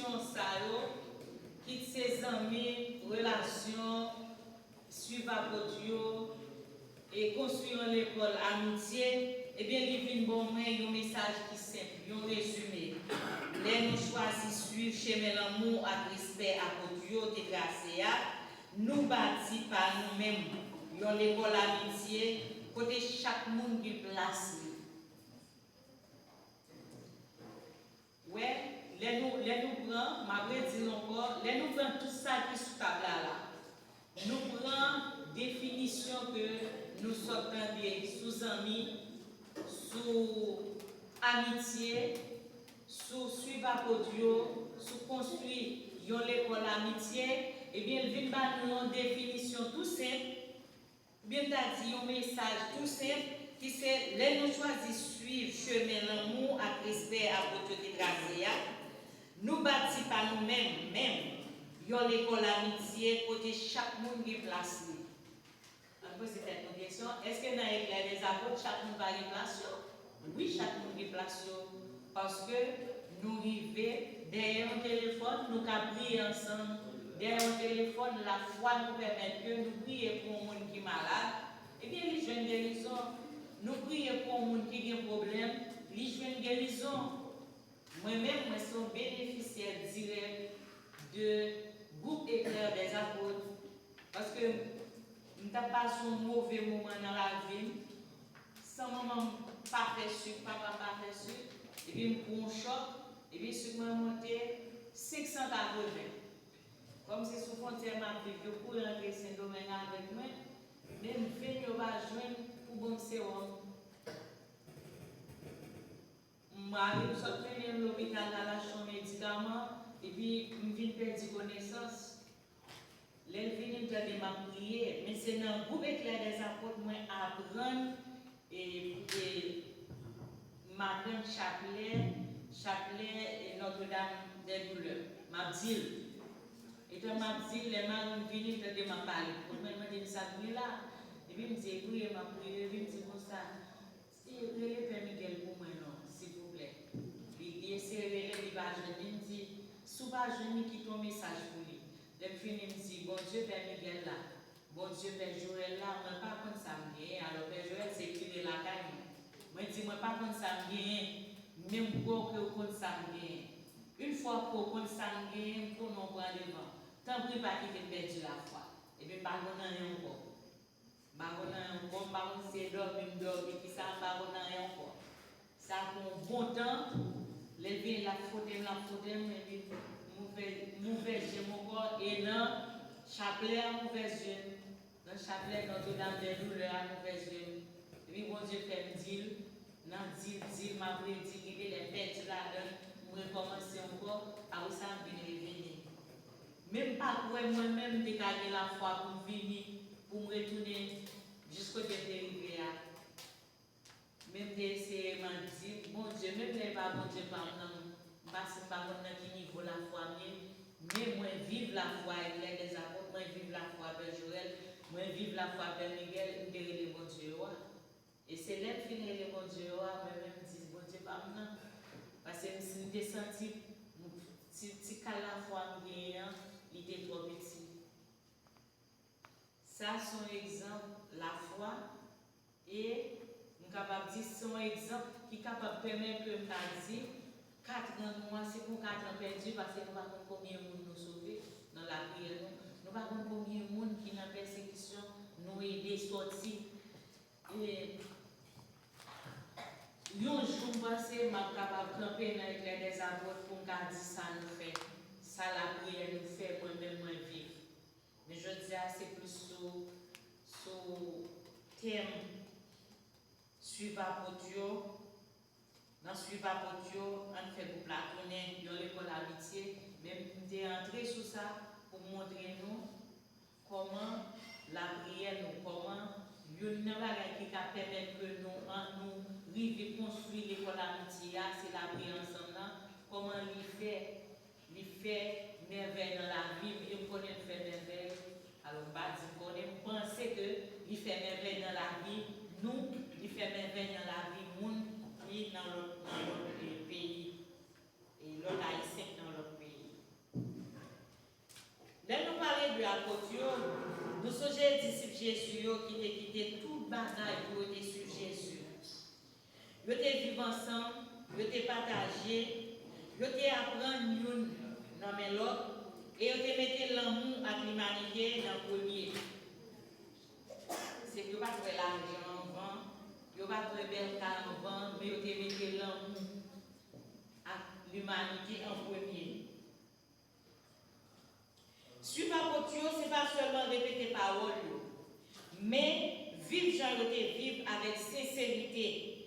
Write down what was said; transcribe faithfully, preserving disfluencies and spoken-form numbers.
Sa yo, kit se zanmi, relasyon, swiv apot yo, e konstwi yon lekòl amitye, ebyen, li vin ban mwen yon mesaj ki senp, yon rezime. Lè nou chwazi swiv chemen lanmou ak respè apot yo te trase a, nou bati pa nou menm yon lekòl amitye kote chak moun gen plas li. Wè, lè nou, lè nou pran, m ap redi l ankò, lè nou pran tout sa ki sou tab la la, nou pran definisyon ke nou sot tande sou zanmi, sou amitye, sou swiv apot yo, sou konstwi yon lekòl amitye, ebyen, l vin ba nou yon definisyon tou senp, oubyen m ta di yon mesaj tou senp, ki se lè nou chwazi swiv chemen lanmou ak respè apot yo te trase a, nou bati pa nou menm, menm, yon lekòl amitye kote chak moun gen plas li. Ann poze tèt nou kesyon, èske nan Eclair des Apôtres, chak moun pa gen plas yo? Wi, chak moun gen plas yo, paske nou rive dèyè yon telefòn, nou ka priye ansanm. Dèyè yon telefòn, lafwa nou pèmèt ke nou priye pou yon moun ki malad, ebyen, li jwenn gerizon. Nou priye pou yon moun ki gen pwoblèm, li jwenn gerizon. Mwen menm, mwen se yon benefisyè dirèk de gwoup Eclair des Apôtres. Paske m t ap pase yon move moman nan lavi m, san manman m pa fè sik, papa m pa fè sik, epi m pran yon chòk, epi sik mwen monte senk san katreven. Kòm se sou fwontyè m ap viv, yo kouri antre Sendomeng avèk mwen, menm venn yo pa jwenn pou ban m sewòm. Mari m sot mennen m lopital al achte yon medikaman, epi m vin pèdi konesans. Lè l vini, m tande m ap priye, men se nan gwoup Eclair des Apôtres mwen aprann e, e m aprann chaplè, chaplè e Notre Dame des Douleurs. M ap di l. Etan m ap di l, lè mari m vini, m tande m ap pale. Mwen, mwen mande m sa k gen la. Epi m di, e priye m ap priye, epi m di konsa, e rele Pè Miguel pou mwen non, silvouplè. Li, li eseye rele, li pa jwenn li, m di, si w pa jwenn li, kite yon mesaj pou li. Lè m fini, m di, Bondye Pè Miguel la, Bondye Pè Joel la, mwen pa konn sa m genyen. Alò, Pè Joel se kire lakay mwen. Mwen di, mwen pa konn sa m genyen, men m kwè w ke w konn sa m genyen. Yon fwa ke w konn sa m genyen, m konnen w pran devan. Tanpri, pa kite m pèdi lafwa. Epi m pa konn anyen ankò. M pa konn anyen ankò, m pa konn si se dòmi m dòmi, kisa, m pa konn anyen ankò. Sa pran yon bon tan, lè l vini, l ap fwote m, l ap fwote m, epi m ouvè, m ouvè je m ankò, e nan chaplè a, m ouvè je m. Nan chaplè Notre Dame des Douleurs a, m ouvè je m. Epi Bondye fè m di l, nan di l, di l, m ap redi, gen de lè m pèdi ladan l, m rekòmanse ankò, apre sa, m vin revini. Men m pa kwè mwen menm m te ka gen lafwa pou m vini, pou m retounen jis kote m te rive a. Men m te eseye, m ap di, Bondye, menm lè e pa Bondye pa m nan, m pa, si m pa konn nan ki nivo lafwa m ye, men mwen viv lafwa Eclair des Apôtres, mwen viv lafwa Pè Joel, mwen viv lafwa Pè Miguel, m te rele Bondye yo a. E se lè m fin rele Bondye yo a, mwen menm m di, Bondye pa m nan. Paske m, si m te santi, m, ti, ti kal lafwa m genyen an, li te twò piti. Sa se yon egzanp lafwa, e m kapab di se yon egzanp ki kapab pèmèt ke m ta di, katran nou an, se pou katran pèdi, paske nou pa konn konbyen moun nou sove nan lapriyè nou, nou pa konn konbyen moun ki nan pèsekisyon nou ede sòti. E yon jou, m panse m ap kapab kanpe nan Eclair des Apôtres pou m ka di sa nou fè, sa lapriyè nou fè, mwen menm mwen viv. Men jodi a, se plis sou, sou tèm swiv apot yo. Nan swiv apot yo, ann fè gwoup la tounen yon lekòl amitye. Men m te antre sou sa pou m montre nou kòman lapriyè nou, kòman youn nan bagay ki ka pèmèt ke nou, an, nou rive konstwi lekòl amitye a, se lapriyè ansanm nan, kòman li fè, li fè mèvèy nan lavi m, e m konnen l fè mèvèy. Alò, m pa di m konnen, m panse ke li fè mèvèy nan lavi nou, li fè mèvèy nan lavi moun ki nan lòt, nan lòt, e, peyi, e lòt Ayisyen ki nan lòt peyi. Sonje disip Jezi yo ki te kite tout bagay pou yo te suiv Jezi. Yo te viv ansanm, yo te pataje, yo te aprann youn nan men lòt, e yo te mete lanmou ak limanite nan premye. Se yo pa t wè lajan anvan, yo pa t wè bèl kay anvan, men yo te mete lanmou ak limanite an premye. Suiv apot yo, se pa sèlman repete pawòl yo, men viv jan yo te viv avèk senserite.